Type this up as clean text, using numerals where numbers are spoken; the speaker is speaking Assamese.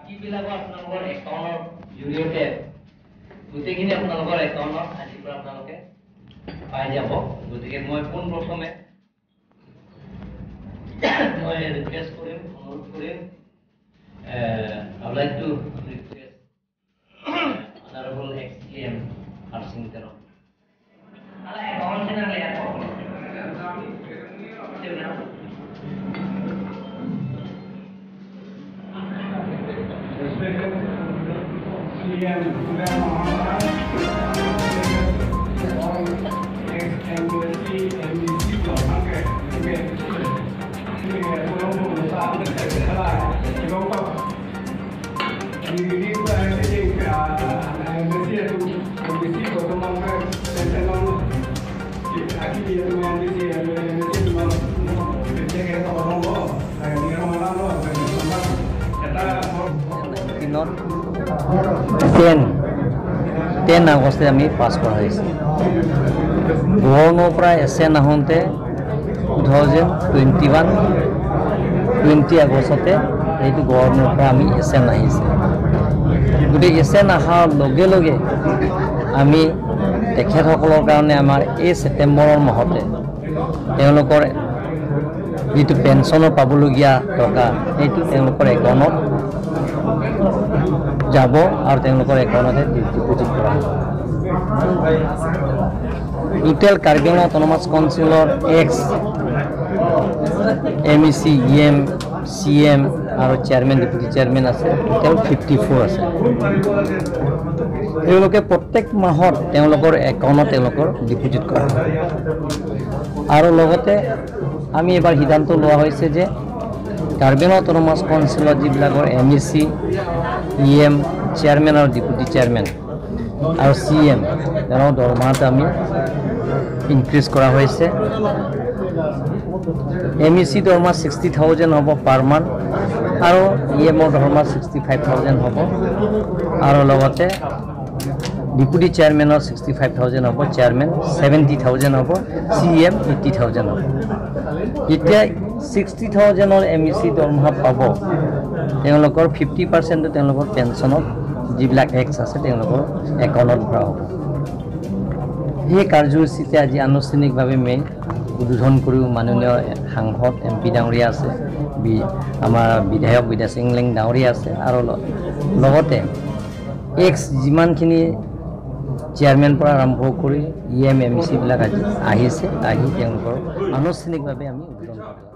বাকীবিলাকো আপোনালোকৰ একাউণ্টৰ জৰিয়তে গোটেইখিনি আপোনালোকৰ একাউণ্টত আজিৰ পৰা আপোনালোকে পাই যাব। গতিকে মই পোনপ্ৰথমে মই ৰিকুৱেষ্ট কৰিম, অনুৰোধ কৰিম, I would like to request Honorable ex-CM Harsing Teron. CM ten আগষ্টে আমি পাছ কৰা হৈছে। গভৰ্ণৰ পৰা এছ এন আহোঁতে 2021 20 আগষ্টতে সেইটো গভৰ্ণৰ পৰা আমি এছ এন আহিছে। গতিকে এছ এন অহাৰ লগে লগে আমি তেখেতসকলৰ কাৰণে আমাৰ এই ছেপ্টেম্বৰৰ মাহতে তেওঁলোকৰ যিটো পেঞ্চনৰ পাবলগীয়া টকা সেইটো তেওঁলোকৰ একাউণ্টত যাব আৰু তেওঁলোকৰ একাউণ্টতে ডিপ'জিট কৰা হ'ব। টোটেল কাৰ্বি আংলং অট'নমাছ কাউন্সিলৰ ex M E C, E M, C M আৰু চেয়াৰমেন, ডেপুটি চেয়াৰমেন আছে, টোটেল 54 আছে। তেওঁলোকে প্ৰত্যেক মাহত তেওঁলোকৰ একাউণ্টত তেওঁলোকৰ ডিপ'জিট কৰা হয়। আৰু লগতে আমি এবাৰ সিদ্ধান্ত লোৱা হৈছে যে কাৰ্বি আংলং অট'নমাছ কাউন্সিলৰ যিবিলাকৰ M E C, E M, chairman আৰু ডেপুটি চেয়াৰমেন আৰু চি এম, তেওঁৰ দৰমহাটো আমি ইনক্ৰিজ কৰা হৈছে। এম ই চি দৰমহা 60,000 হ'ব পাৰ মান্থ আৰু ই এমৰ দৰমহা 65,000 হ'ব আৰু লগতে ডেপুটি চেয়াৰমেনৰ 65,000 হ'ব, চেয়াৰমেন 70,000 হ'ব, চি এম 80,000 হ'ব। যেতিয়া 60,000ৰ এম ই চি দৰমহা পাব, তেওঁলোকৰ 50% তেওঁলোকৰ পেঞ্চনত যিবিলাক এক্স আছে তেওঁলোকৰ একাউণ্টত ভৰা হ'ব। সেই কাৰ্যসূচীতে আজি আনুষ্ঠানিকভাৱে মেইন উদ্বোধন কৰিও মাননীয় সাংসদ এম পি ডাঙৰীয়া আছে, আমাৰ বিধায়ক বিদ্যা লেং ডাঙৰীয়া আছে আৰু লগতে এক্স যিমানখিনি চেয়াৰমেন পৰা আৰম্ভ কৰি ই এম, এম ই চিবিলাক আজি আহিছে, আহি তেওঁলোকৰ আনুষ্ঠানিকভাৱে আমি উদ্বোধন কৰিলোঁ।